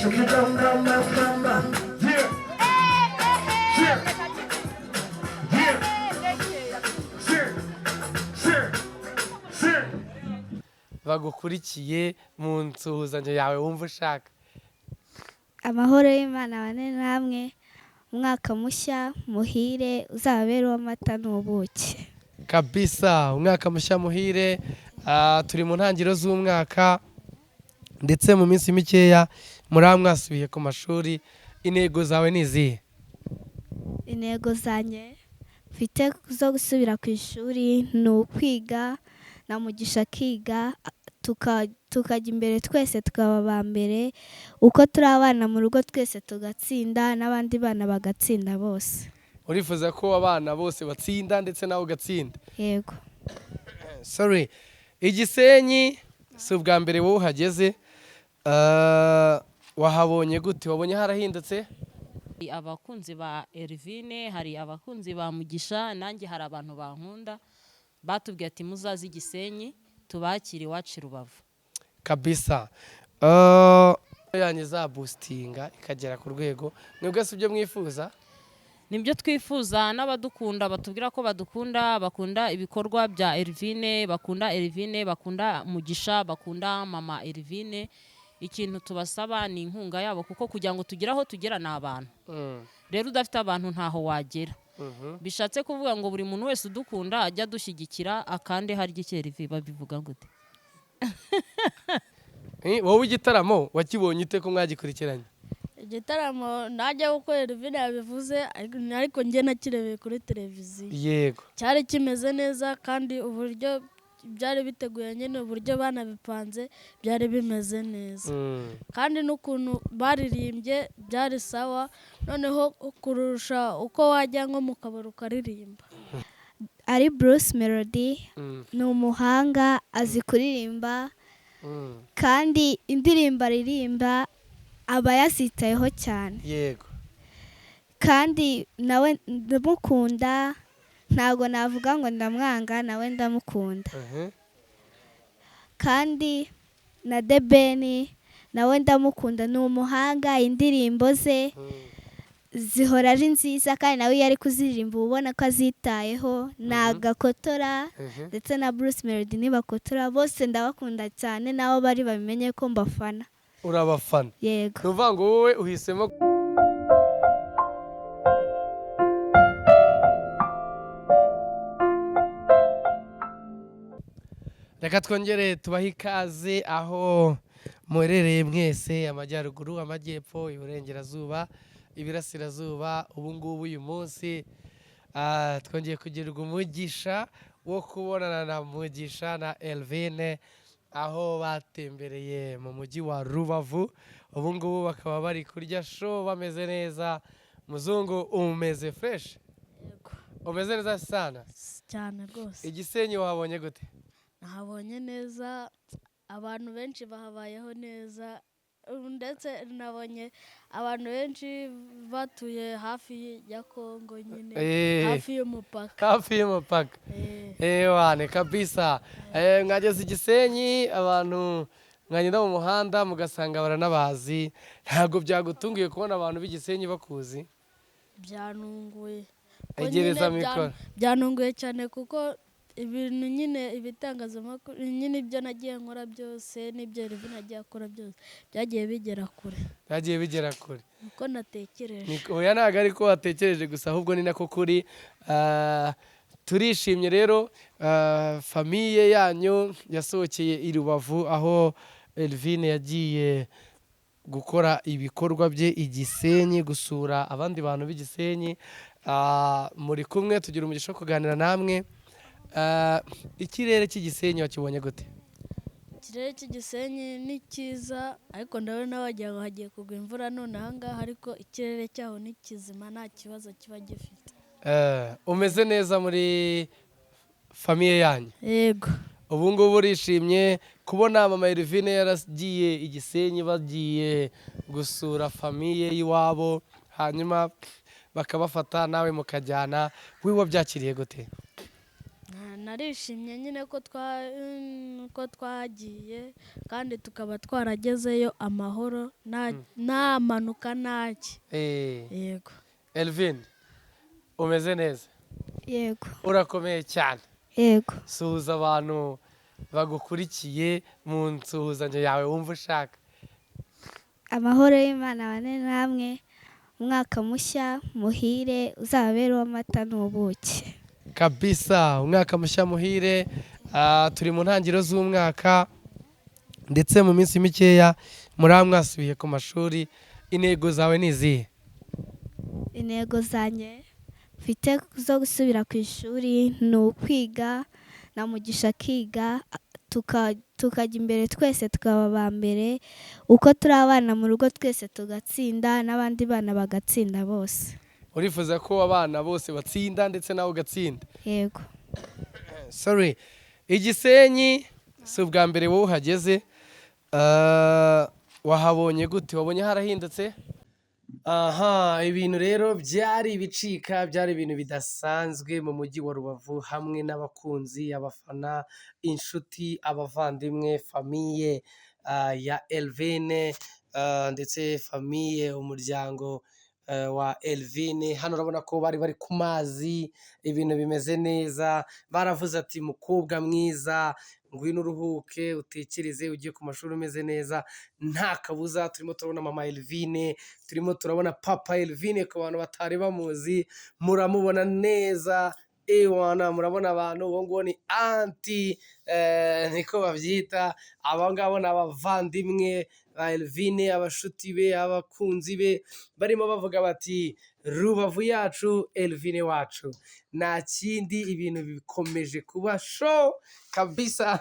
Shake it down, down, down, down, down. Yeah. Yeah. Yeah. Sit. Sit. Sit. Bagukurikiye mu nsuhuzanyo yawe wumva ushaka. Amahoro y'Imana bane namwe. Umwaka mushya muhire, uzababere uw'amata n'ubuki. Kabisa, umwaka mushya muhire. Turi mu ntangiriro z'umwaka, ndetse mu minsi mikeya muri mwasubiye ku mashuri. Intego zawe ni izihe? Intego zanjye mfite zo gusubira ku ishuri ni ukwiga, na Mugisha akiga, tukajya imbere twese, tukaba aba mbere uko turi abana mu rugo, twese tugatsinda n'abandi bana bagatsinda bose. Urifuza ko abana bose batsinda, ndetse nawe ugatsinda? Yego. Sorry. Igisenyi si ubwa mbere wowe uhageze. Wahabonye gute? Wabonye harahindutse? Hari abakunzi ba Elvine, hari abakunzi ba Mugisha, nanjye hari abantu bankunda batubwiye ati: "Muzaze Igisenyi tubakire iwacu i Rubavu." Kabisa. Yanyu izaboostinga ikagera ku rwego mwebwe, si ibyo mwifuza? Nibyo twifuza. N'abadukunda batubwira ko badukunda, bakunda ibikorwa bya Elvine, bakunda Elvine, bakunda Mugisha, bakunda mama Elvine. Ikintu tubasaba ni inkunga yabo, kuko kugira ngo tugere aho tugera ni abantu. Rero udafite abantu ntaho wagera. Bishatse kuvuga ngo buri muntu wese udukunda ajya adushyigikira akande harya icyo Elvi babivuga gute? Wowe igitaramo wakibonye ute, ko mwagikurikiranye? Igitaramo najya gukora, Elvine yabivuze, ariko njye nakirebeye kuri televiziyo. Cyari kimeze neza, kandi uburyo byari biteguye nyine, uburyo banabipanze byari bimeze neza, kandi n'ukuntu baririmbye byari sawa noneho kurusha uko wajya nko mu kabari ukaririmba. Ari Bruce Melody, ni umuhanga, azi kuririmba, kandi indirimbo aririmba aba yazitayeho cyane. Kandi nawe ndamukunda, ntabwo navuga ngo ndamwanga, nawe ndamukunda. Kandi na The Ben nawe ndamukunda, ni umuhanga, indirimbo ze zihora ari nziza, kandi nawe iyo ari kuziririmba uba ubona ko azitayeho, nagakotora. Ndetse na Bruce Melody ntibakotora. Bose ndabakunda cyane, nabo bari babimenye ko mbafana. Urabafana? Yego. Ni ukuvuga ngo wowe uhisemo Reka twongere tubahe ikaze aho muherereye mwese: amajyaruguru, amajyepfo, iburengerazuba, ibirasirazuba. Ubu ngubu uyu munsi twongeye kugirirwa umugisha wo kubonana na Mugisha na Elvine, aho batembereye mu mujyi wa Rubavu. Ubu ngubu bakaba bari kurya show bameze neza. Muzungu, umeze fresh? Yego. Umeze neza sana? Cyane rwose. Igisenyi wahabonye gute? Nahabonye neza, abantu benshi bahabayeho neza. Ubu ndetse nabonye abantu benshi batuye hafi ya Kongo nyine, hafi y'umupaka. Hafi y'umupaka. Ewane kabisa. Mwageze Igisenyi, abantu mwagenda mu muhanda mugasanga baranabazi. Ntabwo byagutunguye kubona abantu b'Igisenyi bakuzi? Byanunguye. Ko Egereza nyine mikoro. Byanunguye cyane, kuko ibintu nyine, ibitangazamakuru nyine, ibyo nagiye nkora byose n'ibyo Elvin agiye akora byose byagiye bigera kure. Byagiye bigera kure. Niko natekereje. Oya, ntabwo ari ko watekereje gusa, ahubwo ni nako kuri. Turishimye rero. Famille yanyu yasohokeye i Rubavu, aho Elvine yagiye gukora ibikorwa bye i Gisenyi, gusura abandi bantu b'i Gisenyi. Muri kumwe, tugira umugisha wo kuganira namwe. Ikirere cy'i Gisenyi wakibonye gute? Ikirere cy'Igisenyi ni cyiza, ariko ndabona wagira ngo hagiye kugwa imvura none aha ngaha, ariko ikirere cyaho ni kizima, nta kibazo kiba gifite. Umeze neza muri famille yanyu? Yego. Ubu ngubu urishimye kubona mama Elvine yaragiye i Gisenyi, bagiye gusura famille y'iwabo, hanyuma bakabafata nawe mukajyana, wowe wabyakiriye gute? Narishimye nyine ko ko twagiye kandi tukaba twaragezeyo amahoro, nta mpanuka, ntaki. Yego. Elvin, umeze neza? Yego. Urakomeye cyane? Yego. Suhuza abantu bagukurikiye mu nsuhuzanyo yawe wumva ushaka. Amahoro y'Imana abane namwe, umwaka mushya muhire, uzababere uw'amata n'ubuki. Kabisa, umwaka mushya muhire. Turi mu ntangiriro z'umwaka, ndetse mu minsi mikeya muri mwasubiye ku mashuri. Intego zawe ni izihe? Intego zanjye mfite zo gusubira ku ishuri ni ukwiga, na Mugisha akiga, tukajya imbere twese, tukaba aba mbere uko turi abana mu rugo, twese tugatsinda n'abandi bana bagatsinda bose. Urifuza ko abana bose batsinda ndetse nawe ugatsinda? Yego. Sorry, Igisenyi si ubwa mbere wowe uhageze. Wahabonye gute? Wabonye harahindutse? Aha, ibintu rero byari ibicika, byari ibintu bidasanzwe mu mujyi wa Rubavu, hamwe n'abakunzi, abafana, inshuti, abavandimwe, famille ya Elvine, ndetse famille, umuryango wa Elvine. Hano urabona ko bari bari ku mazi, ibintu bimeze neza. Baravuze ati: "Mukobwa mwiza, ngwino uruhuke, utekereze, ugiye ku mashuri umeze neza nta kabuza." Turimo turabona mama Elvine, turimo turabona papa Elvine. Ku bantu batari bamuzi, muramubona neza. Ewana, murabona abantu, uwo nguwo ni aunty, niko babyita. Aba ngabo ni abavandimwe ba Elvine, abashuti be, abakunzi be, barimo bavuga bati: "Rubavu yacu, Elvine wacu." Nta kindi, ibintu bikomeje kuba show kabisa,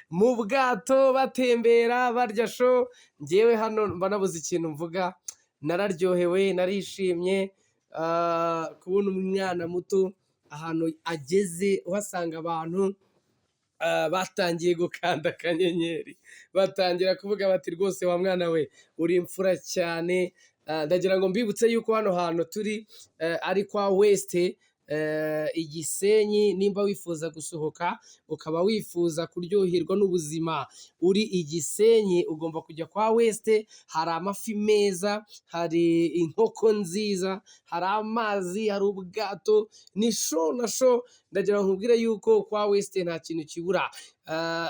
mu bwato batembera, barya show. Ngewe hano mba nabuze ikintu mvuga, nararyohewe, narishimye. Kubona umwana muto ahantu ageze, uhasanga abantu batangiye gukanda akanyenyeri, batangira kuvuga bati: "Rwose wa mwana we, uri imfura cyane." Ndagira ngo mbibutse yuko hano hantu turi ari kwa West Igisenyi. Nimba wifuza gusohoka, ukaba wifuza kuryoherwa n'ubuzima uri Igisenyi, ugomba kujya kwa West. Hari amafi meza, hari inkoko nziza, hari amazi, hari ubwato, ni show na show. Ndagira ngo nkubwire yuko kwa West nta kintu kibura.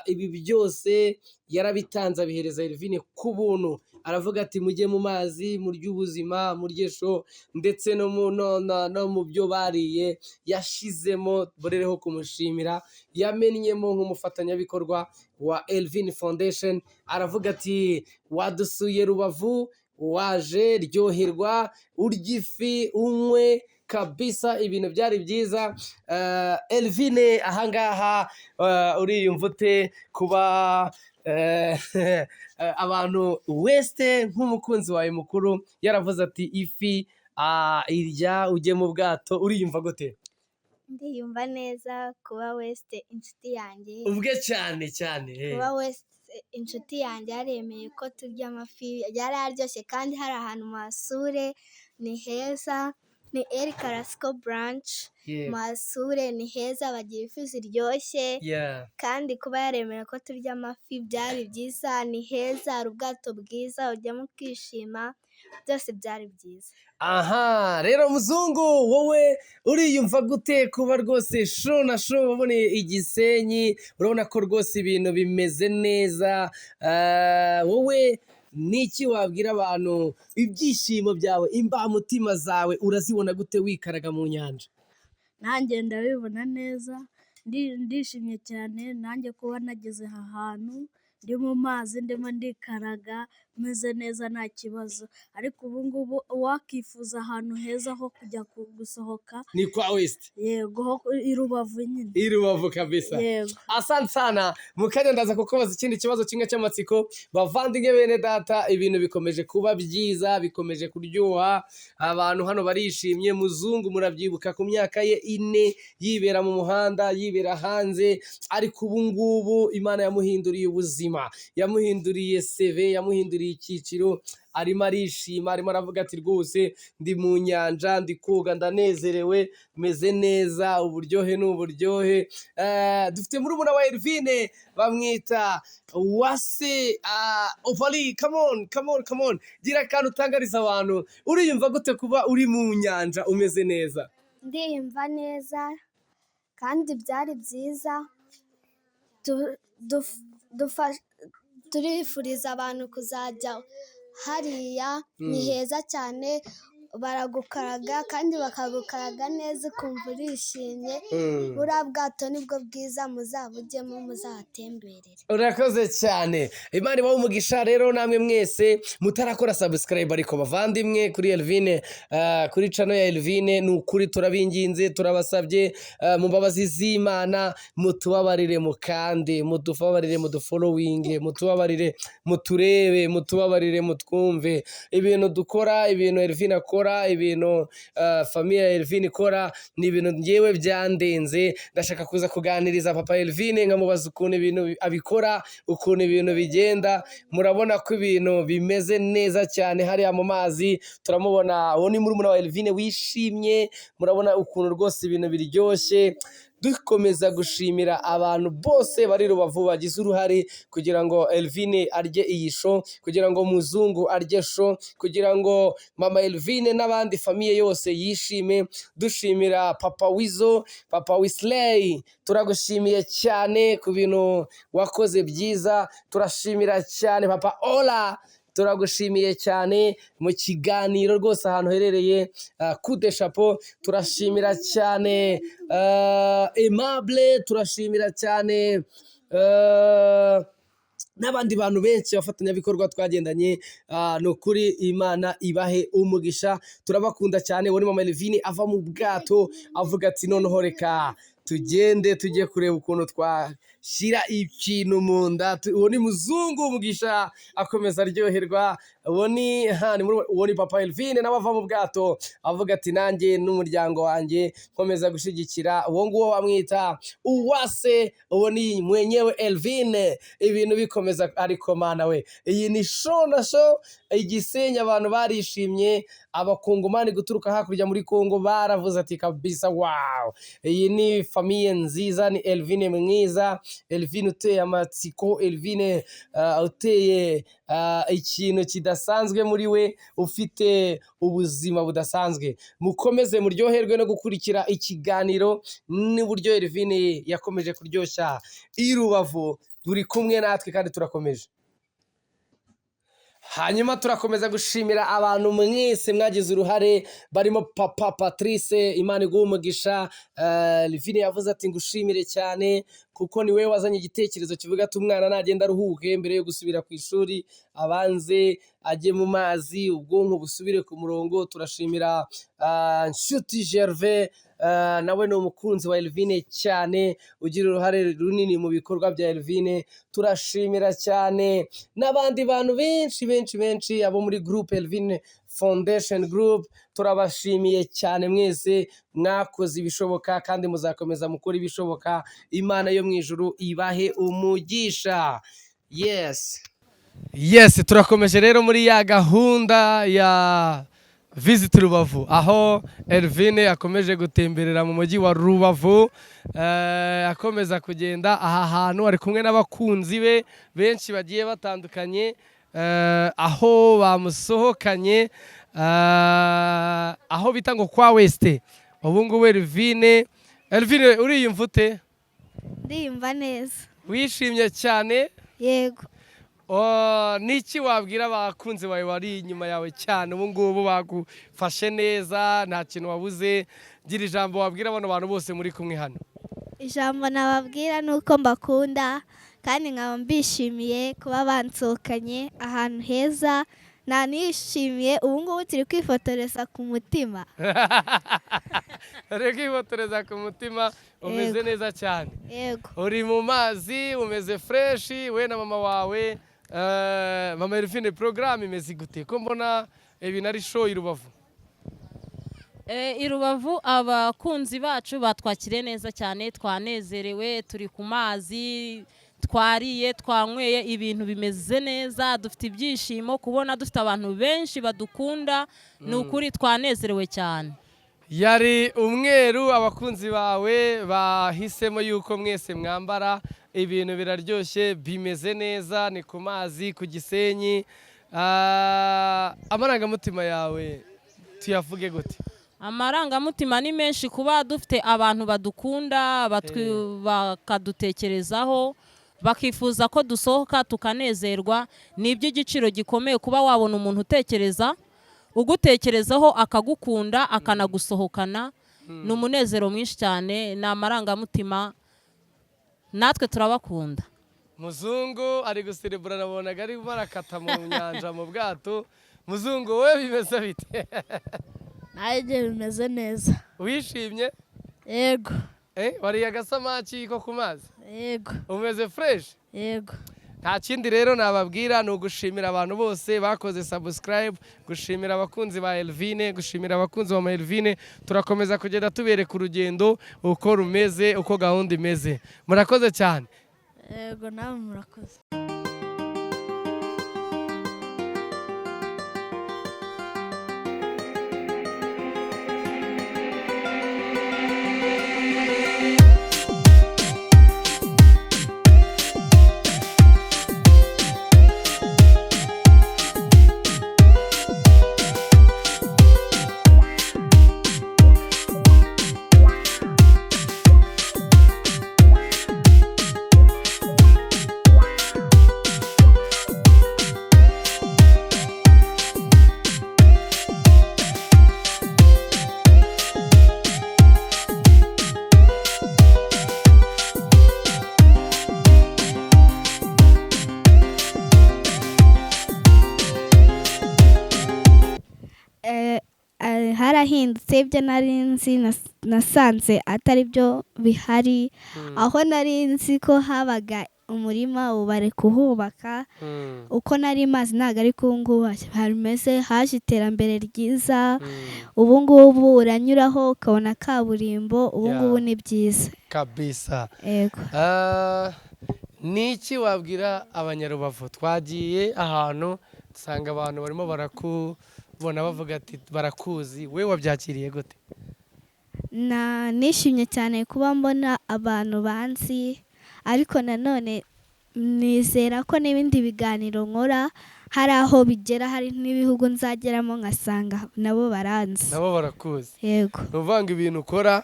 Ibi byose yarabitanze, abihereza Elvine ku buntu. Aravuga ati: "Mujye mu mazi, murye ubuzima, murye show." Ndetse no mu no, no, no mu byo bariye yashizemo borereho kumushimira, yamennyemo nk'umufatanyabikorwa wa Elvin Foundation. Aravuga ati: "Wadusuye Rubavu, waje ryoherwa, urya ifi, unywe kabisa." Ibintu byari byiza. Elvine, ahangaha uriyumva ute kuba abantu West nk'umukunzi wawe mukuru yaravuze ati: "Ifi irya, ujye mu bwato"? Uriyumva gute? Ndiyumva neza kuba West inshuti yanjye. Ubwe cyane cyane. Kuba West inshuti yanjye yaremeye ko turya amafi, yari aryoshye, kandi hari ahantu muhasure, ni heza, ni El Carrasco branch. Muhasure, ni heza, bagira ifi ziryoshye. Kandi kuba yaremeye ko turya amafi byari byiza. Ni heza, hari ubwato bwiza, ujyamo ukishima, byose byari byiza. Aha rero, muzungu, wowe uriyumva gute kuba rwose show na show waboneye Igisenyi? Urabona ko rwose ibintu bimeze neza. Wowe niki wabwira abantu? Ibyishimo byawe, imbamutima zawe urazibona gute wikaraga mu nyanja? Nanjye ndabibona neza, ndishimye cyane nanjye kuba nageze aha hantu, ndi mu mazi, ndimo ndikaraga, meze neza, nta kibazo. Ariko ubu ngubu uwakifuza ahantu heza ho kujya gusohoka, ni kwa West. Yego, i Rubavu nyine. I Rubavu kabisa. Yego. Asante sana. Mu kanya ndaza kukubaza ikindi kibazo kimwe cy'amatsiko. Bavandimwe, bene data, ibintu bikomeje kuba byiza, bikomeje kuryoha, abantu hano barishimye. Muzungu murabyibuka ku myaka ye 4 yibera mu muhanda, yibera hanze, ariko ubu ngubu Imana yamuhinduriye ubuzima. Ubuzima, yamuhinduriye CV, yamuhinduriye icyiciro. Arimo arishima, arimo aravuga ati: "Rwose ndi mu nyanja, ndi koga, ndanezerewe, meze neza, uburyohe ni uburyohe." Dufite murumuna wa Elvine bamwita Wase Ovali. Come on, come on, come on, gira akantu utangariza abantu. Uriyumva gute kuba uri mu nyanja umeze neza? Ndiyumva neza kandi byari byiza. Turifuriza abantu kuzajya hariya, ni heza cyane, baragukaraga kandi bakagukaraga neza ukumva urishimye. Buriya bwato nibwo bwiza, muzabujyemo, muzahatemberere. Urakoze cyane, Imana ibahe umugisha. Rero namwe mwese mutarakora subscribe, ariko bavandimwe, kuri Elvine, kuri channel ya Elvine, ni ukuri turabinginze, turabasabye, mu mbabazi z'Imana mutubabarire, mukande, mutubabarire, mudufollowinge, mutubabarire, muturebe, mutubabarire, mutwumve ibintu dukora, ibintu Elvine akora, ibintu famille ya Elvine ikora. Ni ibintu ngewe byandenze. Ndashaka kuza kuganiriza papa Elvine nkamubaza ukuntu ibintu abikora, ukuntu ibintu bigenda. Murabona ko ibintu bimeze neza cyane hariya mu mazi. Turamubona, uwo ni murumuna wa Elvine wishimye. Murabona ukuntu rwose ibintu biryoshye. Dukomeza gushimira abantu bose bari Rubavu bagize uruhare kugira ngo Elvine arye iyi show, kugira ngo Muzungu arye show, kugira ngo mama Elvine n'abandi famille yose yishime. Dushimira papa Wizo, papa Wisley, turagushimiye cyane ku bintu wakoze byiza. Turashimira cyane papa Ola, turagushimiye cyane mu kiganiro rwose ahantu uherereye, kude chapeau. Turashimira cyane Aimable, turashimira cyane n'abandi bantu benshi abafatanyabikorwa twagendanye. Ni ukuri Imana ibahe umugisha, turabakunda cyane. Uwo ni mama Elvine ava mu bwato avuga ati: "Noneho reka tugende tujye kureba ukuntu twashyira ikintu mu nda." Uwo ni Muzungu Umugisha akomeza aryoherwa. Uwo ni ha, ni uwo ni papa Elvine nawe ava mu bwato avuga ati: "Nanjye n'umuryango wanjye nkomeza gushyigikira." Uwo nguwo bamwita Uwase, uwo ni mwenyewe Elvine. Ibintu bikomeza, ariko mana we, iyi ni show na show Igisenyi, abantu barishimye. Abakongomani guturuka hakurya muri Kongo baravuze ati: "Kabisa, wow, iyi ni famille nziza, ni Elvine mwiza, Elvine uteye amatsiko, Elvine uteye ikintu kidasanzwe muri we, ufite ubuzima budasanzwe." Mukomeze muryoherwe no gukurikira ikiganiro n'uburyo Elvine yakomeje kuryoshya i Rubavu. Turi kumwe natwe kandi turakomeje. Hanyuma turakomeza gushimira abantu mwese mwagize uruhare, barimo papa Patrice, Imana iguhe umugisha. Livine yavuze ati: "Ngushimire cyane kuko ni wowe wazanye igitekerezo kivuga ati umwana nagenda aruhuke mbere yo gusubira ku ishuri, abanze ajye mu mazi, ubwonko busubire ku murongo." Turashimira Nshuti Gervais, nawe ni umukunzi wa Elvine cyane, ugira uruhare runini mu bikorwa bya Elvine. Turashimira cyane n'abandi bantu benshi benshi benshi, abo muri groupe Elvine Foundation Group, turabashimiye cyane mwese mwakoze ibishoboka kandi muzakomeza mukora ibishoboka. Imana yo mu ijuru ibahe umugisha. Yes, turakomeje rero muri ya gahunda ya Visit Rubavu, aho Elvine akomeje gutemberera mu mujyi wa Rubavu, akomeza kugenda aha hantu ari kumwe n'abakunzi be benshi bagiye batandukanye, aho bamusohokanye, aho bita ngo kwa Weste. Ubu ngubu Elvine, uriyumva ute? Ndiyumva neza. Wishimye cyane? Yego. Oh, niki wabwira abakunzi bawe bari inyuma yawe cyane ubu ngubu bagufashe neza, nta kintu wabuze? Gira ijambo wabwira bano bantu bose muri kumwe hano. Ijambo nababwira ni uko mbakunda kandi nkaba mbishimiye kuba bansohokanye ahantu heza, nanishimiye. Ubu ngubu turi kwifotoreza ku mutima. Uri kwifotoreza ku mutima, umeze neza cyane. Yego. Uri mu mazi, umeze fresh, we na mama wawe. Mama Elvine, porogaramu imeze gute ko mbona ibintu ari show i Rubavu? I Rubavu abakunzi bacu batwakiriye neza cyane, twanezerewe, turi ku mazi. Twariye, twanyweye, ibintu bimeze neza, dufite ibyishimo kubona dufite abantu benshi badukunda. Ni ukuri twanezerewe cyane. Yari umweru. Abakunzi bawe bahisemo yuko mwese mwambara, ibintu biraryoshye, bimeze neza, ni ku mazi ku Gisenyi. Amarangamutima yawe tuyavuge gute? Amarangamutima ni menshi kuba dufite abantu badukunda, bakadutekerezaho, bakifuza ko dusohoka tukanezerwa. Ni iby'igiciro gikomeye kuba wabona umuntu utekereza, ugutekerezaho, akagukunda, akanagusohokana. Ni umunezero mwinshi cyane, ni amarangamutima. Natwe turabakunda. Muzungu ari guserebura, nabonaga arimo arakata mu nyanja mu bwato. Muzungu, wowe bimeze bite? Nanjye bimeze neza. Wishimye? Yego. Wariye agasamaki ko ku mazi? Yego. Umeze fresh? Yego. Nta kindi rero nababwira, ni ugushimira abantu bose bakoze subscribe, gushimira abakunzi ba Elvine, gushimira abakunzi ba Elvine. Turakomeza kugenda tubereka urugendo uko rumeze, uko gahunda imeze. Murakoze cyane. Yego, nawe murakoze. Harahindutse. Ibyo nari nzi nasanze atari byo bihari. Aho nari nzi ko habaga umurima, ubu bari kuhubaka. Uko nari mazi ntabwo ari ko ubu ngubu hameze. Haje iterambere ryiza. Ubu ngubu uranyuraho ukabona kaburimbo ubu ngubu ni byiza. Kabisa. Yego. Ni iki wabwira Abanyarubavu? Twagiye ahantu dusanga abantu barimo barakubona, bavuga ati barakuzi. We wabyakiriye gute? Na nishimye cyane kuba mbona abantu banzi, ariko nanone nizera ko n'ibindi biganiro nkora hari aho bigera, hari n'ibihugu nzageramo ngasanga nabo baranzi. Nabo barakuzi. Yego. Ni ukuvuga ngo ibintu ukora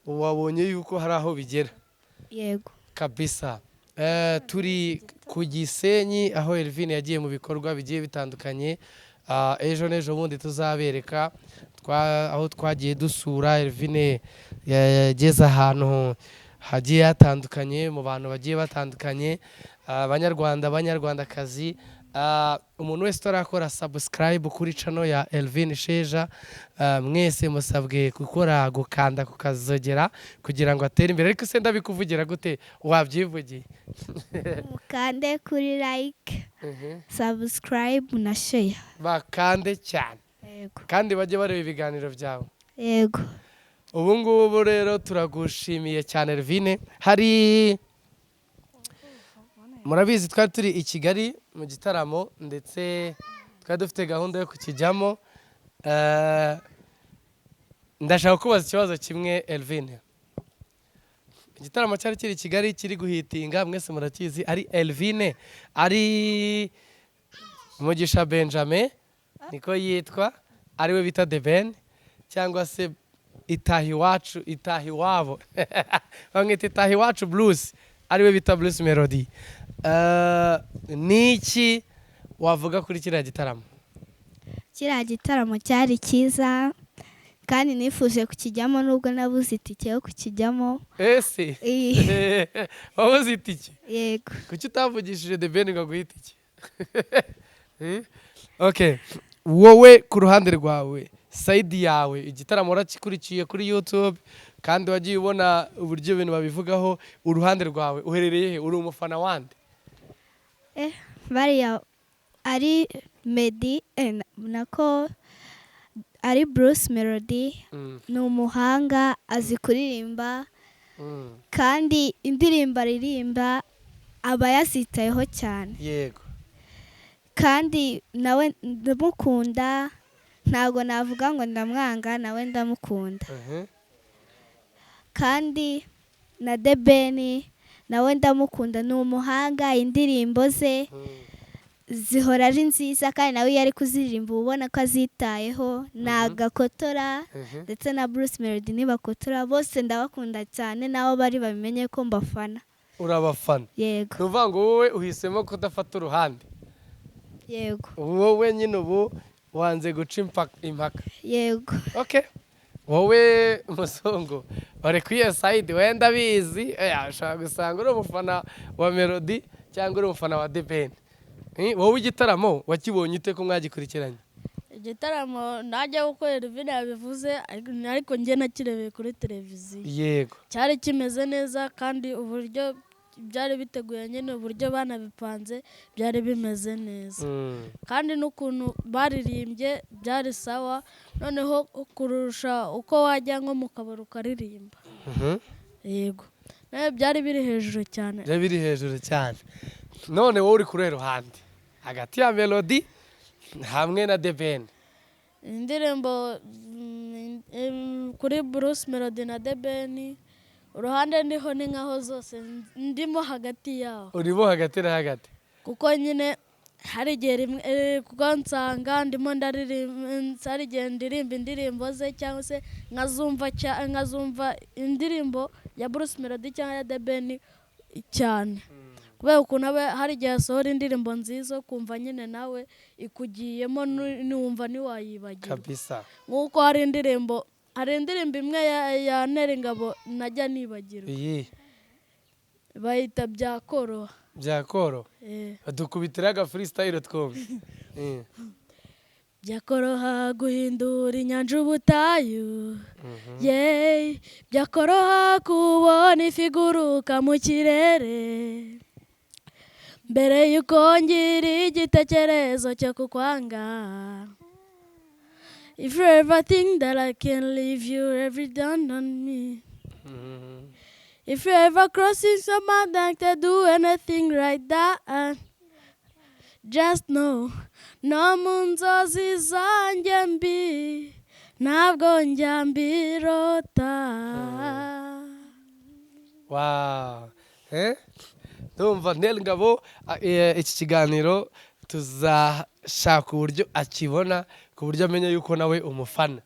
wabonye yuko hari aho bigera. Yego. Kabisa. Turi ku Gisenyi aho Elvine yagiye mu bikorwa bigiye bitandukanye. Ejo n'ejo bundi tuzabereka aho twagiye dusura. Elvine yageze ahantu hagiye hatandukanye, mu bantu bagiye batandukanye. Abanyarwanda, Abanyarwandakazi, umuntu wese utarakora subscribe kuri channel ya Elvine Sheja, mwese musabwe gukora, gukanda kukazogera kugira ngo atere imbere. Ariko se ndabikuvugira gute, wabyivugiye? Mukande kuri like, subscribe na share. Bakande cyane. Yego. Kandi bajye bareba ibiganiro byawe. Yego. Ubu ngubu rero turagushimiye cyane, Elvine. Hari murabizi twari turi i Kigali mu gitaramo, ndetse twari dufite gahunda yo kukijyamo. Ndashaka kubaza ikibazo kimwe, Elvine. Igitaramo cyari kiri i Kigali kiri guhitinga, mwese murakizi, ari Elvine, ari Mugisha Benjamin niko yitwa, ariwe bita The Ben, cyangwa se Itaha Iwacu, Itaha Iwabo, bamwita Itaha Iwacu Bruce, ariwe bita Bruce Melody. Ni iki wavuga kuri kiriya gitaramo? Kiriya gitaramo cyari cyiza kandi nifuje kukijyamo nubwo nabuze itike yo kukijyamo. Ese wabuze itike? Yego. Kuki utavugishije The Ben ngo aguhe itike? Okay, wowe ku ruhande rwawe, side yawe, igitaramo warakikurikiye kuri YouTube kandi wagiye ubona uburyo ibintu babivugaho. Uruhande rwawe uherereye he? Uri umufana wande? Bariya ari Meddy, nako ari Bruce Melody. Ni umuhanga, azi kuririmba kandi indirimbo aririmba Aba yazitayeho cyane. Kandi nawe ndamukunda, ntabwo navuga ngo ndamwanga, nawe ndamukunda. Kandi na The Ben nawe ndamukunda, ni umuhanga, indirimbo ze zihora ari nziza, kandi nawe iyo ari kuziririmba uba ubona ko azitayeho, nagakotora, ndetse na Bruce Melody nibakotora, bose ndabakunda cyane, nabo bari babimenye ko mbafana. Urabafana? Yego. Ni ukuvuga ngo wowe uhisemo kudafata uruhande? Yego. Wowe nyine ubu wanze guca impaka? Yego. Okay, wowe Muzungu bari kuri iyo side, wenda abizi, ushobora gusanga uri umufana wa Melody cyangwa uri umufana wa The Ben. Wowe igitaramo wakibonye ute ko mwagikurikiranye? Igitaramo najya gukorera Elvine yabivuze, ariko njye nakirebeye kuri televiziyo. Cyari kimeze neza, kandi uburyo byari biteguye nyine, uburyo banabipanze byari bimeze neza. Kandi n'ukuntu baririmbye byari sawa, noneho kurusha uko wajya nko mu kabari ukaririmba. Yego, nawe byari biri hejuru cyane. Byari biri hejuru cyane. None wowe uri kuri ruhande hagati ya Melody hamwe na The Ben? Indirimbo kuri Bruce Melody na The Ben, uruhande ndiho ni nkaho zose ndimo hagati yaho. Urimo hagati na hagati. Kuko nyine hari igihe rimwe kuko nsanga ndimo ndaririmba, hari igihe ndirimba indirimbo ze cyangwa se nkazumva indirimbo ya Bruce Melody cyangwa ya The Ben cyane. Kubera ukuntu aba hari igihe asohora indirimbo nziza ukumva nyine nawe ikugiyemo, niwumva ntiwayibagirwa. Kabisa. Nk'uko hari indirimbo imwe ya Nel Ngabo najya nibagirwa. Iyi. Bayita Byakoroha. Byakoroha. Badukubitira aga freestyle twumve. Byakoroha guhindura inyanja ubutayu. Yeee, byakoroha kubona ifi iguruka mu kirere. Mbere yuko ngira igitekerezo cyo kukwanga. If you ever think that I can leave you every down on me. If you ever crossing someone that can do anything like that, just know, no mu nzozi zanjye mbi, ntabwo njya mbirota. Wow. Ndumva Nel Ngabo, iki kiganiro tuzashaka uburyo akibona ku buryo amenya yuko nawe umufana.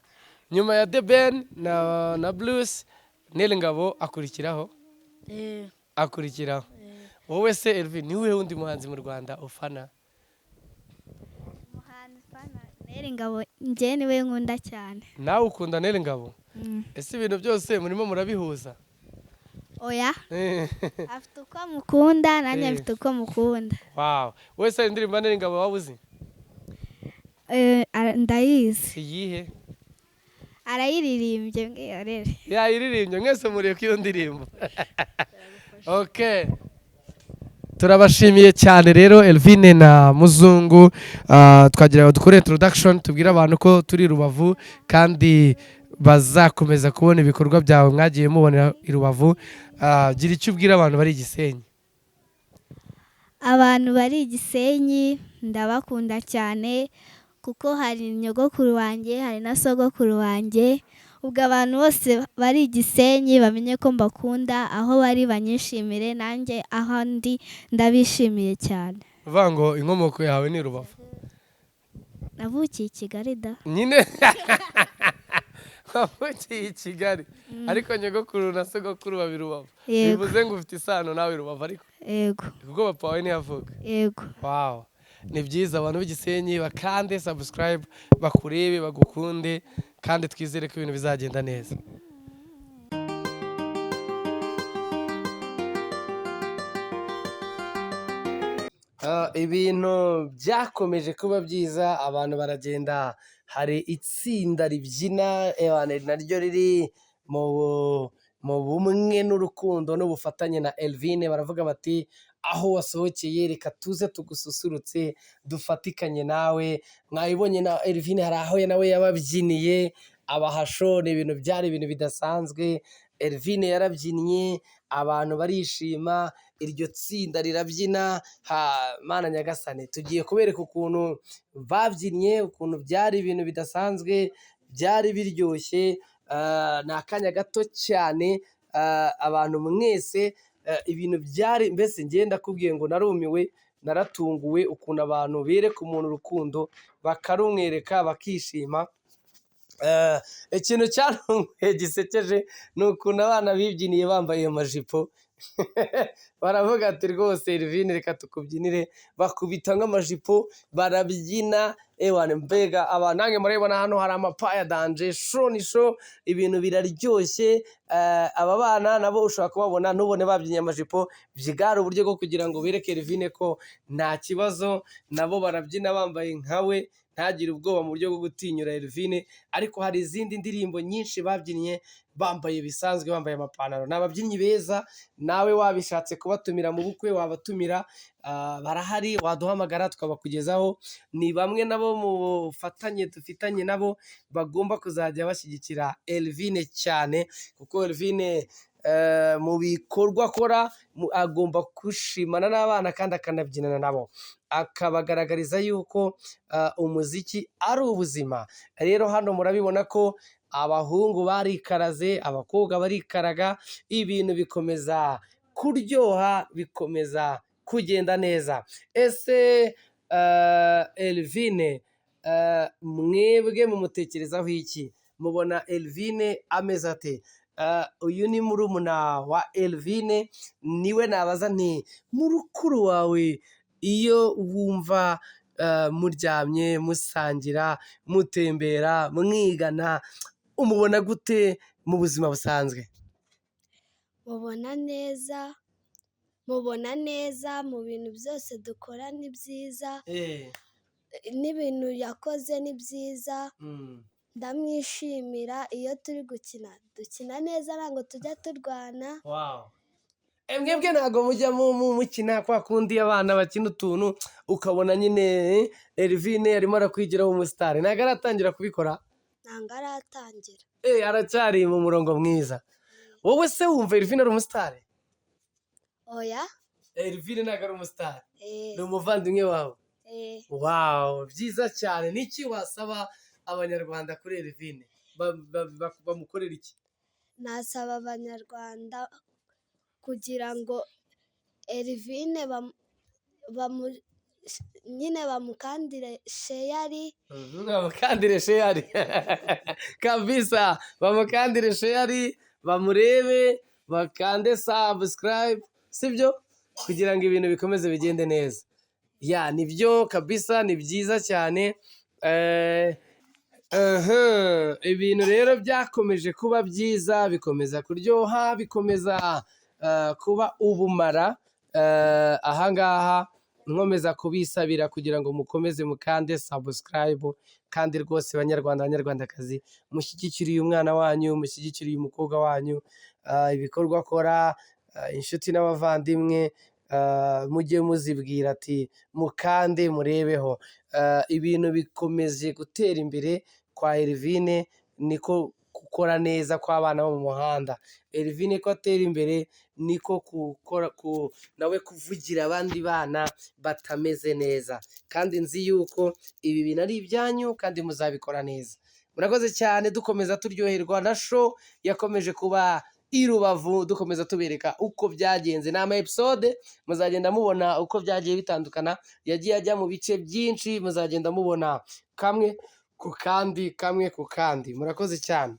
Nyuma ya The Ben na Bruce, Nel Ngabo akurikiraho. Akurikiraho. Wowe se Elvin, ni uwuhe wundi muhanzi mu Rwanda ufana? Umuhanzi ufana Nel Ngabo, njye niwe nkunda cyane. Nawe ukunda Nel Ngabo? Ese ibintu byose murimo murabihuza? Oya. Afite uko mukunda, nanjye mfite uko mukunda. Wow. Wowe se indirimbo ya Nel Ngabo waba uzi? Ndayizi. Iyihe? Arayiririmbye mwihorere. Yayiririmbye, mwese muriye ku iyo ndirimbo. Okay. Turabashimiye cyane rero Elvine na Muzungu. Twagira ngo dukore introduction, tubwire abantu ko turi Rubavu kandi bazakomeza kubona ibikorwa byawe mwagiye mubonera i Rubavu. Gira icyo ubwira abantu bari i Gisenyi. Abantu bari i Gisenyi ndabakunda cyane, kuko hari nyogokuru wanjye, hari na sogokuru wanjye. Ubwo abantu bose bari i Gisenyi bamenye ko mbakunda, aho bari banyishimire, nanjye aho ndi ndabishimiye cyane. Uvuga ngo inkomoko yawe ni Rubavu? Navukiye i Kigali da. Nyine wavukiye i Kigali, ariko nyogokuru na sogokuru babi Rubavu. Yego. Bivuze ngo ufite isano nawe Rubavu ariko? Yego. Kuko papa wawe niho avuka. Yego. Wow. Ni byiza, abantu b'Igisenyi bakande subscribe, bakurebe, bagukunde, kandi twizere ko ibintu bizagenda neza. Ibintu byakomeje kuba byiza, abantu baragenda, hari itsinda ribyina, naryo riri mu bumwe n'urukundo n'ubufatanye na Elvine, baravuga bati aho wasohokeye reka tuze tugususurutse dufatikanye nawe. Mwabibonye na Elvine hari aho nawe yababyiniye abahasho, ni ibintu byari ibintu bidasanzwe. Elvine yarabyinnye, abantu barishima, iryo tsinda rirabyina, ha Mana nyagasani, tugiye kubereka ukuntu babyinnye, ukuntu byari ibintu bidasanzwe, byari biryoshye, ni akanya gato cyane, abantu mwese, ibintu byari mbese njye ndakubwiye ngo narumiwe, naratunguwe ukuntu abantu bereka umuntu urukundo, bakarumwereka bakishima. Ikintu cyantunguye gisekeje ni ukuntu abana bibyiniye bambaye amajipo, baravuga ati rwose Elvine reka tukubyinire, bakubita nk'amajipo barabyina, ewana mbega abantu nange murabibona hano hari amapaya danger, show ni show, ibintu biraryoshye. Aba bana nabo ushobora kubabona ntubone babyinnye amajipo, byigara uburyo bwo kugira ngo bereke Elvine ko nta kibazo, nabo barabyina bambaye nkawe, ntagire ubwoba mu buryo bwo gutinyura Elvine. Ariko hari izindi ndirimbo nyinshi babyinnye bambaye bisanzwe, bambaye amapantaro. Ni ababyinnyi beza, nawe wabishatse kubatumira mu bukwe wabatumira, barahari, waduhamagara tukabakugezaho. Ni bamwe nabo mu bufatanye dufitanye nabo bagomba kuzajya bashyigikira Elvine cyane, kuko Elvine mu bikorwa akora agomba gushimana n'abana kandi akanabyinana nabo, akabagaragariza yuko umuziki ari ubuzima. Rero hano murabibona ko abahungu barikaraze, abakobwa barikaraga, ibintu bikomeza kuryoha, bikomeza kugenda neza. Ese Elvine, mwebwe mumutekerezaho iki? Mubona Elvine ameze ate? Uyu ni murumuna wa Elvine, niwe nabaza nti murukuru wawe iyo wumva muryamye, musangira, mutembera, mwigana, umubona gute mu buzima busanzwe? Mubona neza, mubona neza mu bintu byose dukora ni byiza, n'ibintu yakoze ni byiza, ndamwishimira. Iyo turi gukina dukina neza, ntabwo tujya turwana. Mwebwe ntabwo mujya mukina kwa kundi abana bakina utuntu, ukabona nyine Elvine arimo arakwigiraho umusitari, ntabwo aratangira kubikora? Ntabwo aratangira. Aracyari mu murongo mwiza. Wowe se wumva Elvine ari umusitari? Oya. Elvine ntabwo ari umusitari, ni umuvandimwe wawe? Wow, byiza cyane. Niki wasaba abanyarwanda kuri Elvine? Bamukorera iki? Nasaba abanyarwanda kugira ngo Elvine nyine bamukandire share. Bamukandire share kabisa, bamukandire share, bamurebe, bakande subscribe, sibyo? Kugira ngo ibintu bikomeze bigende neza. Ya, nibyo kabisa, ni byiza cyane. Ibintu rero byakomeje kuba byiza, bikomeza kuryoha, bikomeza kuba ubumara. Ahangaha nkomeza kubisabira kugira ngo mukomeze mukande subscribe, kandi rwose banyarwanda, banyarwandakazi, mushyigikire uyu mwana wanyu, mushyigikire uyu mukobwa wanyu, ibikorwa akora, inshuti n'abavandimwe, mujye muzibwira ati mukande murebeho. Ibintu bikomeje gutera imbere kwa Elvine, niko gukora neza kw'abana bo mu muhanda. Elvine ko atera imbere niko gukora nawe kuvugira abandi bana batameze neza, kandi nzi yuko ibi bintu ari ibyanyu kandi muzabikora neza. Murakoze cyane, dukomeza turyoherwa na show yakomeje kuba i Rubavu, dukomeza tubereka uko byagenze. Ni ama episode muzagenda mubona uko byagiye bitandukana, yagiye ajya mu bice byinshi, muzagenda mubona kamwe ku kandi, kamwe ku kandi. Murakoze cyane.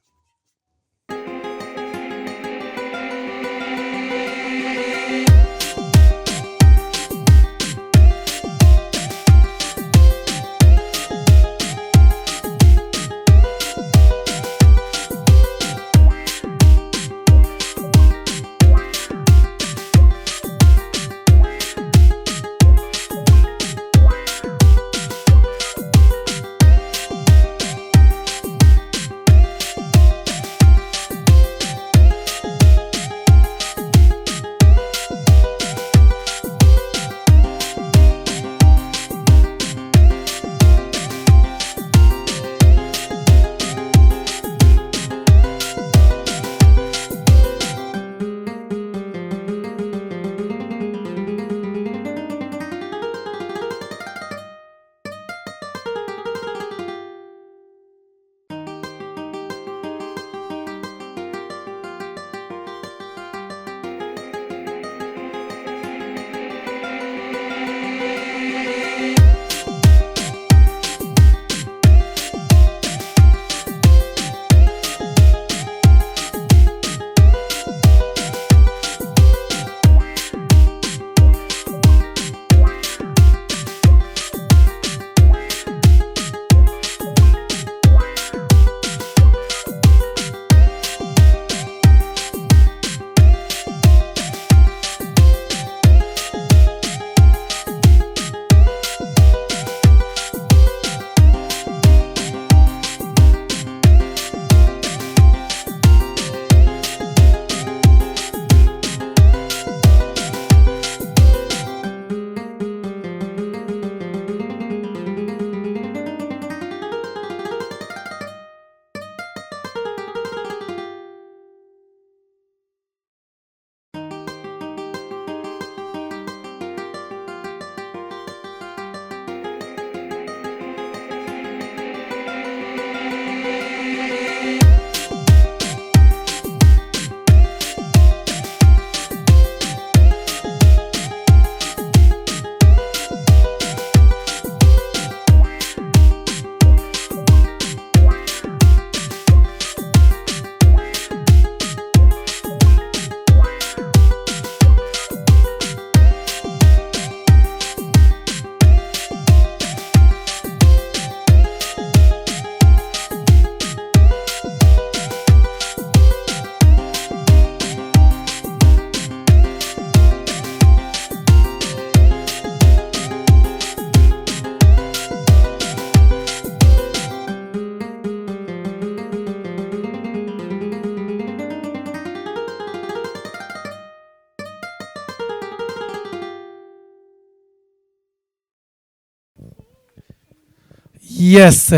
Yes,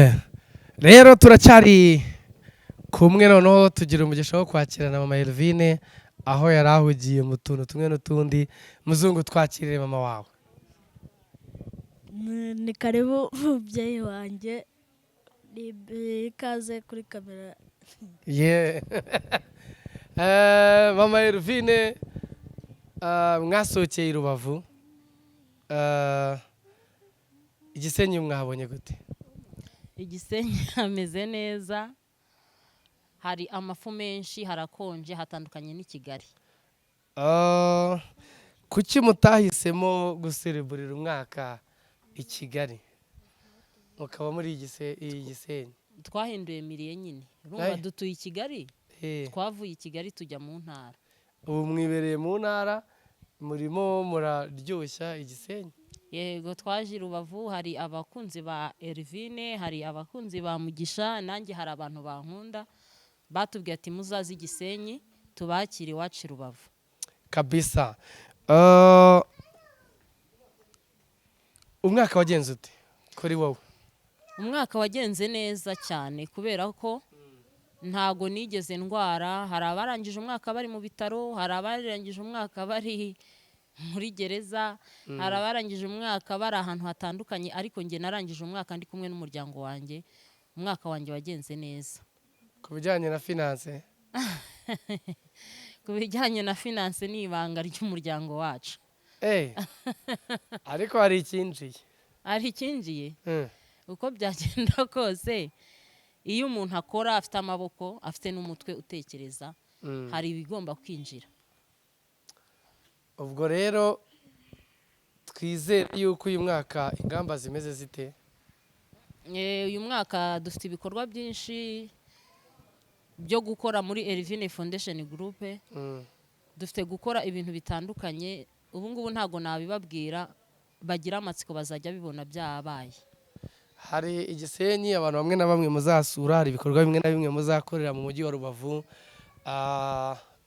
rero turacyari kumwe. Noneho tugira umugisha wo kwakirana mama Elvine aho yari ahugiye mu tuntu tumwe n'utundi. Muzungu, twakirire mama wawe. Ni karibu mubyeyi wanjye, ni ikaze kuri kamera. Yeah. Mama Elvine, mwasohokeye i Rubavu. Igisenyi mwahabonye gute? Igisenyi hameze neza, hari amafu menshi, harakonje, hatandukanye n'i Kigali. Kuki mutahisemo gusereburira umwaka i Kigali, mukaba muri Igisenyi? Twahinduye milieu nyine, urumva. Aye. Dutuye i Kigali. Twavuye i Kigali tujya mu ntara. Ubu mwibereye mu ntara, murimo muraryoshya Igisenyi. Yego, twaje i Rubavu, hari abakunzi ba Elvine, hari abakunzi ba Mugisha, nanjye hari abantu bankunda, batubwiye ati: "Muzaze Igisenyi tubakire iwacu i Rubavu." Kabisa. Umwaka wagenze ute kuri wowe? Umwaka wagenze neza cyane kubera ko ntago nigeze ndwara. Hari abarangije umwaka bari mu bitaro, hari abarangije umwaka bari muri gereza, hari abarangije umwaka bari ahantu hatandukanye, ariko njye narangije umwaka ndi kumwe n'umuryango wanjye. Umwaka wanjye wagenze neza. Ku bijyanye na finance? Ku bijyanye na finance ni ibanga ry'umuryango wacu. Ariko hari icyinjiye? Hari icyinjiye. Uko byagenda kose, iyo umuntu akora afite amaboko, afite n'umutwe utekereza, hari ibigomba kwinjira. Ubwo rero twizere yuko uyu mwaka ingamba zimeze zite? Uyu mwaka dufite ibikorwa byinshi byo gukora muri Elvine Foundation Group. Dufite gukora ibintu bitandukanye. Ubu ngubu ntabwo nabibabwira, bagira amatsiko, bazajya bibona byabaye. Hari Igisenyi abantu bamwe na bamwe muzasura, hari ibikorwa bimwe na bimwe muzakorera mu mujyi wa Rubavu.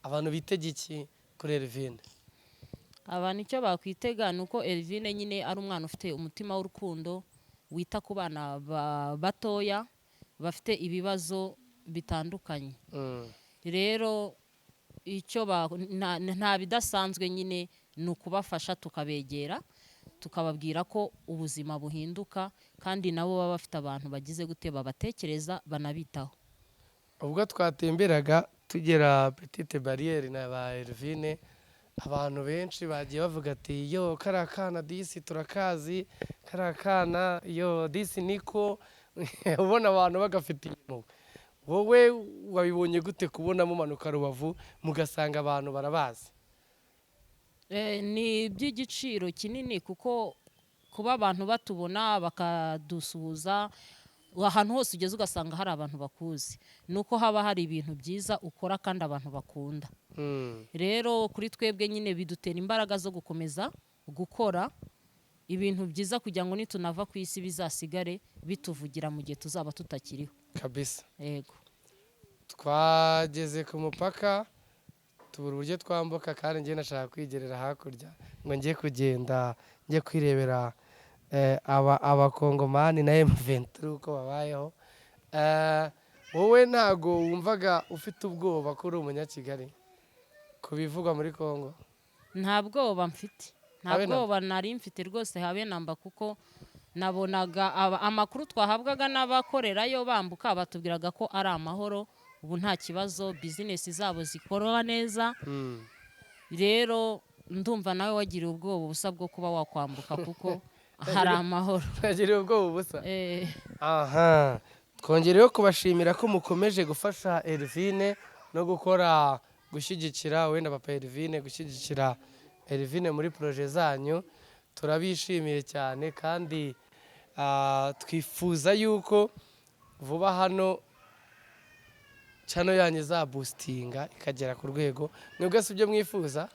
Abantu bitega iki kuri Elvine? Abantu icyo bakwitega ni uko Elvine nyine ari umwana ufite umutima w'urukundo, wita ku bana batoya bafite ibibazo bitandukanye. Rero icyo nta bidasanzwe nyine, ni ukubafasha, tukabegera, tukababwira ko ubuzima buhinduka, kandi nabo baba bafite abantu bagize gute, babatekereza, banabitaho. Ubwo twatemberaga tugera Petite Barrière na ba Elvine, abantu benshi bagiye bavuga ati: "Yo, kariya kana disi turakazi, kariya kana yo disi niko." Ubona abantu bagafite impuhwe. Wowe wabibonye gute kubona mumanuka Rubavu mugasanga abantu barabazi? Ni iby'igiciro kinini, kuko kuba abantu batubona bakadusuhuza, ahantu hose ugeze ugasanga hari abantu bakuzi, ni uko haba hari ibintu byiza ukora kandi abantu bakunda. Rero kuri twebwe nyine bidutera imbaraga zo gukomeza gukora ibintu byiza, kugira ngo nitunava ku isi bizasigare bituvugira mu gihe tuzaba tutakiriho. Kabisa. Yego. Twageze ku mupaka tubura uburyo twambuka, kandi njye nashaka kwigerera hakurya ngo njye kugenda njye kwirebera aba abakongomani na M23 uko babayeho. Wowe ntago wumvaga ufite ubwoba ko uri umunyakigali ku bivugwa muri Congo? Nta bwoba mfite, nta Habe namba. bwoba nari mfite rwose, habe namba, kuko nabonaga amakuru twahabwaga n'abakorerayo bambuka, batubwiraga ko ari amahoro, ubu nta kibazo, bizinesi zabo zikorwa neza. Rero ndumva nawe wagiriye ubwoba ubusa bwo kuba wakwambuka, kuko hari amahoro. Nagiriye ubwoba ubusa. Eh. Aha twongereyeho kubashimira ko mukomeje gufasha Elvine no gukora, gushyigikira wenda papa Elvine, gushyigikira Elvine muri projet zanyu. Turabishimiye cyane kandi twifuza yuko vuba hano channel yanyu izaboostinga ikagera ku rwego mwebwe. Si ibyo mwifuza?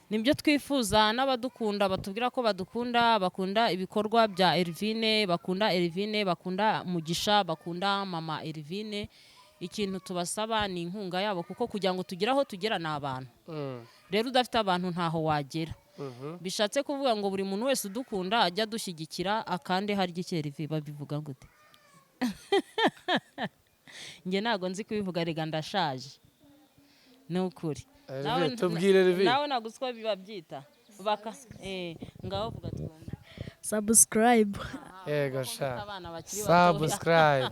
Nibyo twifuza. N'abadukunda batubwira ko badukunda, bakunda ibikorwa bya Elvine, bakunda Elvine, bakunda Mugisha, bakunda mama Elvine. Ikintu tubasaba ni inkunga yabo, kuko kugira ngo tugere aho tugera ni abantu. Rero udafite abantu ntaho wagera. Bishatse kuvuga ngo buri muntu wese udukunda ajya adushyigikira akande. Harya iki Elvi babivuga gute? Njye ntabwo nzi kubivuga, rega ndashaje, ni ukuri. Herve, tubwire Herve. Nawe ntabwo uzi uko babyita baka ngaho vuga twumve. Subscribe. Yego sha. Abana bakiri batoya. Subscribe,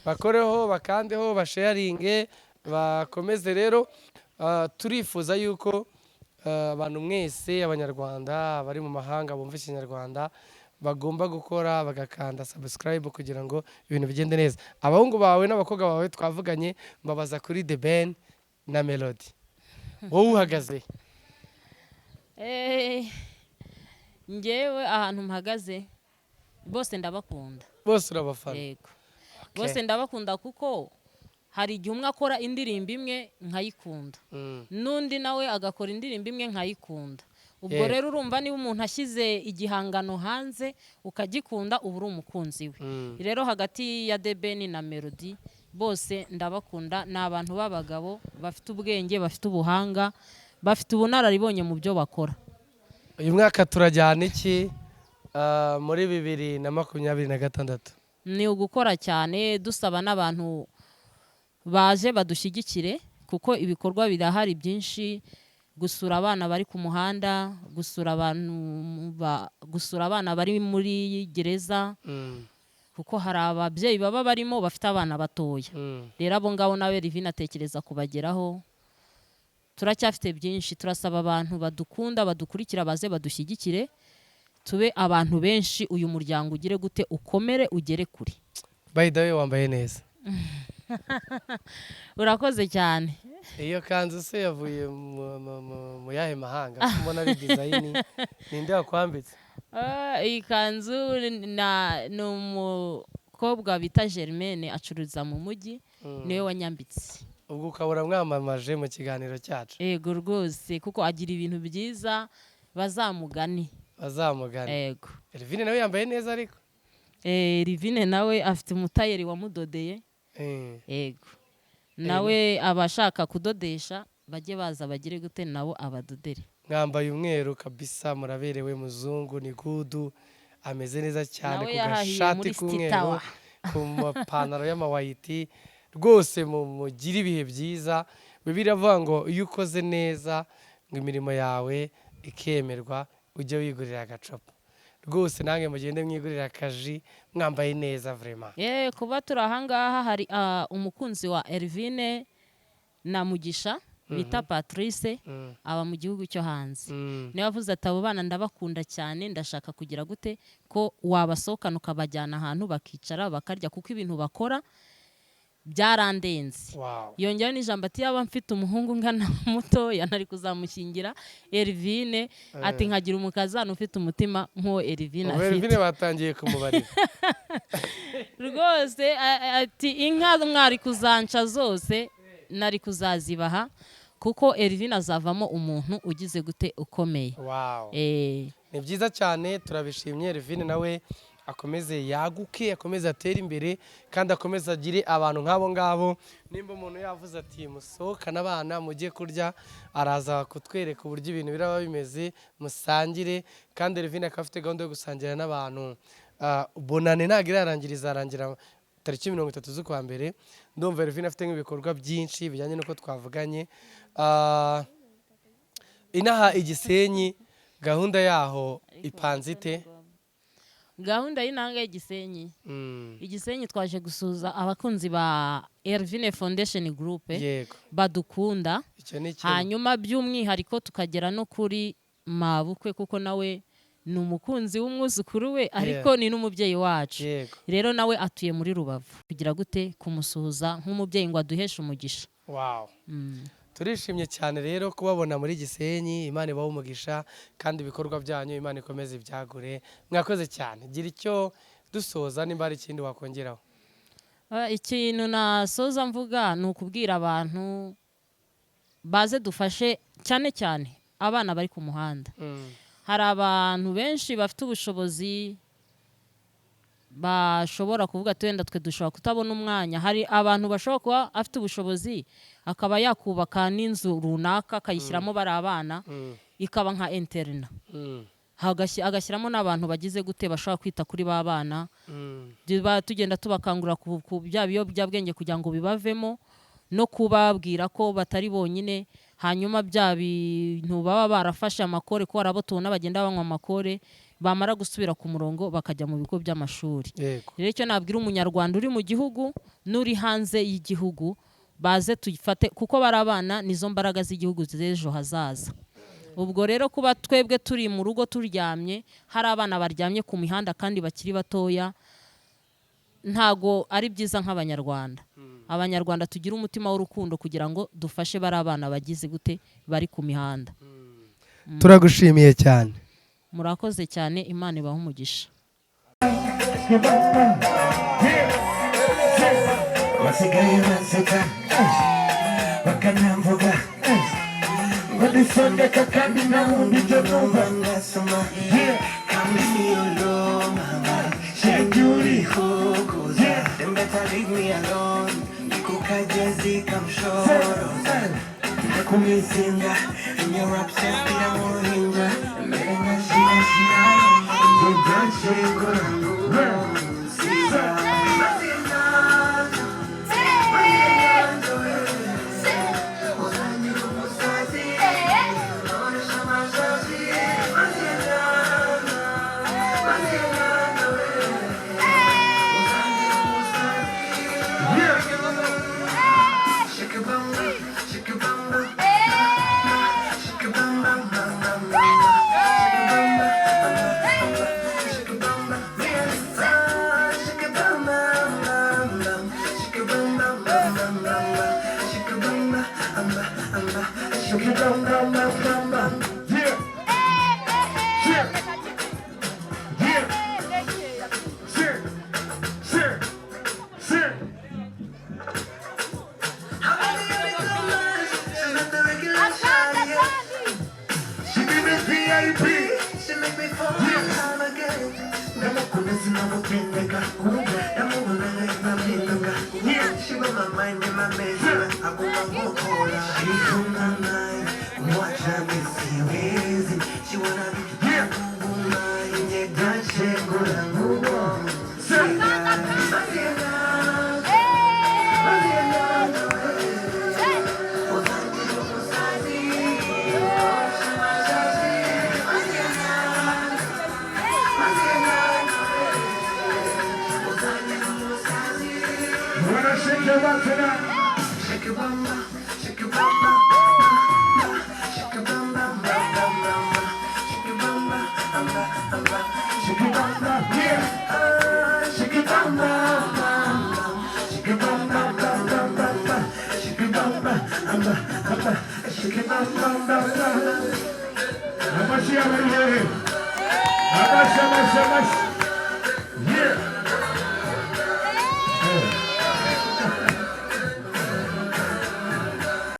bakoreho, bakandeho, basharinge, bakomeze. Rero turifuza yuko abantu mwese, Abanyarwanda bari mu mahanga bumva Ikinyarwanda, bagomba gukora bagakanda subscribe kugira ngo ibintu bigende neza. Abahungu bawe n'abakobwa bawe twavuganye, mbabaza kuri The Ben na Melody, wowe uhagaze? Njyewe ahantu mpagaze, bose ndabakunda. Bose urabafana? Yego, bose ndabakunda, kuko hari igihe umwe akora indirimbo imwe nkayikunda, n'undi nawe agakora indirimbo imwe nkayikunda. Ubwo rero urumva, niba umuntu ashyize igihangano hanze ukagikunda, uba uri umukunzi we. Rero hagati ya The Ben na Melody, bose ndabakunda. Ni abantu b'abagabo bafite ubwenge, bafite ubuhanga, bafite ubunararibonye mu byo bakora. Uyu mwaka turajyana iki muri 2026? Ni ugukora cyane, dusaba n'abantu baje badushyigikire, kuko ibikorwa birahari byinshi: gusura abana bari ku muhanda, gusura abantu gusura abana bari muri gereza, kuko hari ababyeyi baba barimo bafite abana batoya. Rero abo ngabo nawe Rivine atekereza kubageraho. Turacyafite byinshi. Turasaba abantu badukunda, badukurikira, baze badushyigikire, tube abantu benshi, uyu muryango ugire gute, ukomere, ugere kure. By the way, wambaye neza. Urakoze cyane. Iyo kanzu se yavuye mu yahe mahanga, ko mbona ari design? Ninde wakwambitse? Ah, iyi kanzu ni umukobwa bita Germaine, acururiza mu mujyi, niwe wanyambitse. Ubwo ukabura mwamamaje mu kiganiro cyacu. Yego rwose, kuko agira ibintu byiza, bazamugane. Bazamugane. Yego. Elvine nawe yambaye neza ariko. Rivine nawe afite umutayeri wamudodeye. Yego, nawe abashaka kudodesha bajye baza, bagire gute, nabo abadodere. Mwambaye umweru kabisa, muraberewe. Muzungu ni good, ameze neza cyane. Nawe Ku yahahiye gashati muri k'umweru, Sititawa. ku mapantaro y'amawayiti rwose. Mugire ibihe byiza. Bibiliya iravuga ngo iyo ukoze neza, ngo imirimo yawe ikemerwa, ujye wigurira agacupa. Rwose nange mugende mwigurira akaji, mwambaye neza vraiment. Kuba turi ahangaha, hari umukunzi wa Elvine na Mugisha bita Patrice, aba mu gihugu cyo hanze. Niwe wavuze ati: "Abo bana ndabakunda cyane, ndashaka kugira gute ko wabasohokana, ukabajyana ahantu bakicara bakarya, kuko ibintu bakora byarandenze." Yongeraho n'ijambo ati: "Yaba mfite umuhungu ungana mutoya, ntari kuzamushyingira Elvine," ati, "nkagira umukazana ufite umutima nk'uwo Elvine Ubu afite." Elvine batangiye kumubarira. Rwose ati: "Inka mwari kuzanca zose nari kuzazibaha, kuko Elvine azavamo umuntu ugize gute, ukomeye." Ni byiza cyane, turabishimye. Elvine nawe akomeze yaguke, akomeze atere imbere, kandi akomeze agire abantu nk'abo ngabo. Nimba umuntu yavuze ati musohokane abana mujye kurya, araza kutwereka uburyo ibintu biraba bimeze, musangire. Kandi Elvine akaba afite gahunda yo gusangira n'abantu. Bonane ntabwo irarangira, izarangira tariki 30 z'ukwa mbere. Ndumva Elvine afite nk'ibikorwa byinshi bijyanye n'uko twavuganye. Inaha i Gisenyi gahunda yaho ipanze ite? Gahunda y'intanga y'igisenyi, Igisenyi twaje gusuhuza abakunzi ba Elvine Foundation Group badukunda. Icyo ni kimwe. Hanyuma by'umwihariko tukagera no kuri mabukwe, kuko nawe ni umukunzi w'umwuzukuru we, ariko ni n'umubyeyi wacu. Rero nawe atuye muri Rubavu, kugira gute, kumusuhuza nk'umubyeyi ngo aduheshe umugisha. Turishimye cyane rero kubabona muri Gisenyi. Imana ibahe umugisha, kandi ibikorwa byanyu Imana ikomeze ibyagure. Mwakoze cyane. Gira icyo dusoza, nimba hari ikindi wakongeraho. Ikintu nasoza mvuga ni ukubwira abantu baze dufashe, cyane cyane abana bari ku muhanda. Hari abantu benshi bafite ubushobozi, bashobora kuvuga ati wenda twe dushobora kutabona umwanya. Hari abantu bashobora kuba afite ubushobozi, akaba yakubaka n'inzu runaka, akayishyiramo bari abana, ikaba nka internat. Agashyiramo n'abantu bagize gute, bashobora kwita kuri ba bana. Tugenda tubakangurira ku bya biyobyabwenge kugira ngo bibavemo, no kubabwira ko batari bonyine. Hanyuma bya bintu baba barafashe, amakore, ko hari abo tubona bagenda banywa amakore, bamara gusubira ku murongo bakajya mu bigo by'amashuri. Rero icyo nabwira Umunyarwanda uri mu gihugu n'uri hanze y'igihugu, baze tuyifate, kuko bari abana nizo mbaraga z'igihugu z'ejo hazaza. Ubwo rero kuba twebwe turi mu rugo turyamye, hari abana baryamye ku mihanda kandi bakiri batoya, ntago ari byiza. Nk'Abanyarwanda, Abanyarwanda tugira umutima w'urukundo kugira ngo dufashe bari abana bagize gute, bari ku mihanda. Turagushimiye cyane. Murakoze cyane, Imana ibahe umugisha. Yeah. Basigaye banseka, bakanamvuga ngo ndisondeka, kandi nta wundi ibyo numva. Ngasoma. Come me alone, mama. Yeah. Them better leave me alone. Ndikukajezi kamshoroza. Ndakumisinga in your absence, bira nk'uruhinja mbere nka shira shira. Ntibyashingura ngo nsiga. Uzangira umusazi, nkoresha amashashi. Mazinana, we. Uzangira umusazi. Shake a bum bum, shake a bum bum, shake a bum bum bum bum bum, shake a bum bum, shake a bum bum, ah, shake a bum bum bum bum, shake a bum bum bum bum bum, shake a bum bum bum bum, shake a bum bum bum bum bum. Yeah. Sir. Sir. Sir. She's not the regular shawty, yeah. She give me VIP. She make me fall down again. Ndamukunda sinamutendeka, ndamubona nkahita mpinduka. She got my mind in my measure, aguma nkokora. She on my mind, kumwacha mi siwezi. She wanna be nguma, inyegashengura ngubo. Mazinana, mazinana, uzangira umusazi, amashashi. Mazinana, mazinana, uzangira umusazi. You wanna shake your butt tonight? Shake your bum bum, shake your bum bum, shake your bum bum bum bum bum, shake your bum bum bum bum bum, shake your bum bum, Yeah. ah, shake your bum bum bum bum, shake your bum bum bum bum bum bum, shake your bum bum bum bum bum, shake your bum bum bum bum. Amashyi y'abari hehe? Amashyi, amashyi, amashyi. Yeah.